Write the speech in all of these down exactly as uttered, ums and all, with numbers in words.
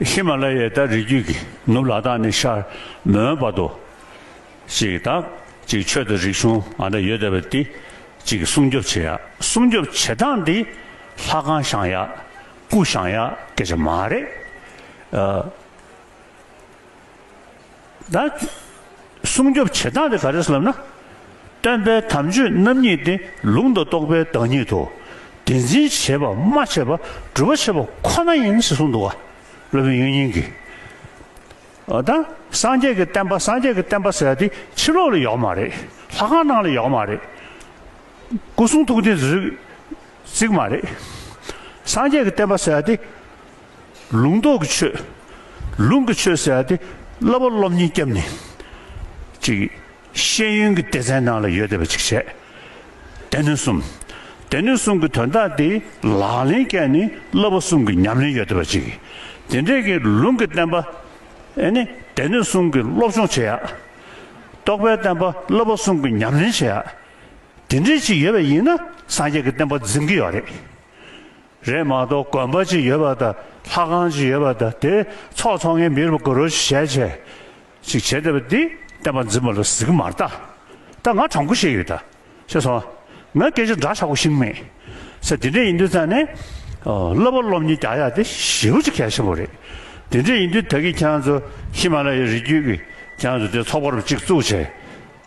ཧི་མ་ལ་ཡའི་ད་རི་རྒྱུད་ཀྱི་ནུབ་ལ་དྭགས་ནས་ཤར་མོན་བར་དུ་ཅིག་ད་ཅིག་ཆོས་དང་རིག་གཞུང་ཨ་འདྲ་ཡོད་བསྡད་པ་འདི་ཅིག་སྲུང་སྐྱོབ་བྱེད་ཡ། སྲུང་སྐྱོབ་བྱེད་སྟངས་འདི་ལྷ་ཁང་བཞེངས་ཡ། སྐུ་བཞེངས་ཡ་སྐད་ཆ་མ་རེད། ཨ། ད་སྲུང་སྐྱོབ་བྱེད་སྟངས་དེ་ག་རེ་ཟེར་ལབ་ན། སྟོན་པའི་དམ་ཆོས་རྣམ་གཉིས་ཏེ། ལུང་དང་རྟོགས་པའི་བདག་ཉིད་དོ། དེ་འཛིན་བྱེད་པ་སྨྲ་བྱེད་པ་སྒྲུབ་པ་བྱེད་པ་ཁོ་ན་ཡིན་ཞེས་གསུངས་འདུག་ག་སློབ་དཔོན་དབྱིག་གཉེན་གྱིས། ཨ། ད་སངས་རྒྱས་ཀྱི་བསྟན་པ། སངས་རྒྱས་ཀྱི་བསྟན་པ་ཟེར་ཡ་དེ་ཕྱི་ལོགས་ལ་ཡོད་མ་རེད། ལྷ་ཁང་ནང་ལ་ཡོད་མ་རེད། སྐུ་གསུང་ཐུགས་རྟེན་ཟེར་ཅིག་མ་རེད། སངས་རྒྱས་ཀྱི་བསྟན་པ་ཟེར་ཡ་དེ་ལུང་རྟོགས་ཀྱི་ཆོས། ལུང་གི་ཆོས་ཟེར་ཡ་དེ་བསླབ་པ་སློབ་གཉེར་བརྒྱབ་ནས་ཅིག་ཤེས་ཡོན་གྱི་སྡེ་ཚན་ནང་ལ་ཡོད་བསྡད་པ་ཅིག་བྱས། སྡེ་སྣོད་གསུམ། སྡེ་སྣོད་གསུམ་གྱི་དོན་དག་དེ་ལག་ལེན་བཀལ་ནས་བསླབ་པ་གསུམ་གྱི་ཉམས་ལེན་ཡོད་བསྡད་པ་ཅིག། དེ་འདྲའི་གི་ལུང་གི་བསྟན་པ། ཨེ་ནི་སྡེ་སྣོད་གསུམ་གྱི་སློབ་སྦྱོང་བྱེད་ཡ། རྟོགས་པའི་བསྟན་པ་བསླབ་པ་གསུམ་གྱི་ཉམས་ལེན་བྱེད་ཡ། དེ་འདྲའི་ཅིག་ཡོད་པ་ཡིན་ན་སངས་རྒྱས་ཀྱི་བསྟན་པ་འཛིན་གྱི་ཡོད་རེད། རེད་མ་གཏོགས་དགོན་པ་ཅིག་ཡོད་པ་དང་ལྷ་ཁང་ཅིག་ཡོད་པ་དང་དེ་ཚོགས་འཚོགས་མཁན་མི་རུ་ག་རོ་ཞིག་བྱས་བྱས་ཅིག་བྱས་བསྡད་པ་འདི་བསྟན་པ་འཛིན་པ་ལ་གཟིགས་ཀྱི་མ་རེད་ད། ད་ང་དྲང་པོ་བཤད་ཡོད་ད། ཤེས་སོང་། ང་སྐད་ཆ་འདྲ་ཆགས་པོ་ཤེས་མེད། ས་དེ་འདྲ་ཡིན་དུས་ཙང་ནས། ཨ། བསླབ་པ་སློབ་གཉེར་རྒྱག་ཡ་དེ་ཞེ་པོ་ཅིག་གལ་ཆེན་པོ་རེད། དེ་འདྲ་ཡིན་དུས་ད་གིན་ཁྱེད་རང་ཚོ་ཧི་མ་ལ་ཡའི་རི་རྒྱུད་ཀྱི་ཁྱེད་རང་ཚོ་དེ་ཚོགས་པ་རུ་གཅིག་བཙུགས་བྱས།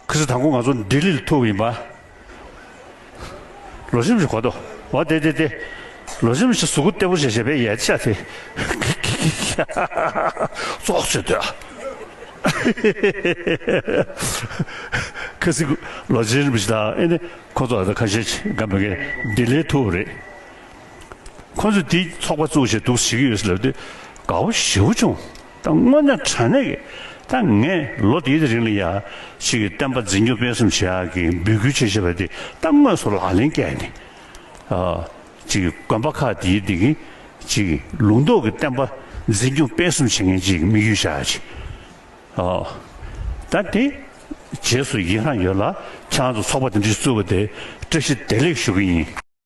ཁ་སང་དང་པོ་ང་ཚོ་ལྡི་ལི་ལ་ཐུག་པ་ཡིན་པ། ལོ་རྒྱུས་ཞིག་གོ་ཐོས། འོ་དེ་དེ་དེ། ལོ་རྒྱུས་ཞིག་གཟུགས་པོ་བརྟན་པོ་བྱས་བྱས་པས་ཡལ་ཆ་དེ། ཙོག་བྱེད་དུས། ཁ་སང་ལོ་རྒྱུས་ཞིག་དང་ཨེ་ནི་ཁོ་ཚོ་ད་ཁ་ཤས་ཅིག་ག་མེད་མཁན་ལྡི་ལི་ཐུག་རེད། ཁོ་ཚོས་འདི་ཚོགས་པ་བཙུགས་བྱས་འདུག་བྱེད་ཀྱི་ཡོད་ཟེར་ལབ་དུས་དགའ་བོ་ཞེ་པོ་བྱུང་། ད་དངོས་གནས་དྲང་གནས་ཀྱི་ད་ངས་ལོ་འདིའི་རིང་ལ་ཡ་ཅིག་གི་བསྟན་པ་འཛིན་སྐྱོང་སྤེལ་གསུམ་བྱེད་ཡག་གི་འབོད་སྐུལ་བྱེད་བཞིན་པ་འདི་ད་དངོས་སུ་ལག་ལེན་བཀལ་ནས། ཨ། ཅིག་གི་དགོན་པ་ཁག་འདིའི་འདི་གི་ཅིག་གི་ལུང་རྟོགས་ཀྱི་བསྟན་པ་འཛིན་སྐྱོང་སྤེལ་གསུམ་བྱེད་མཁན་ཅིག་གི་དམིགས་ཡུལ་བཞག་ཡ་ཅིག། ཨོ། ད་དེ་རྗེས་སུ་ཡི་རང་ཡོད་ལ་ཁྱེད་རང་ཚོ་ཚོགས་པ་དེ་འདྲ་བཙུགས་པ་དེ་བཀྲ་ཤིས་བདེ་ལེགས་ཞུ་གི་ཡིན།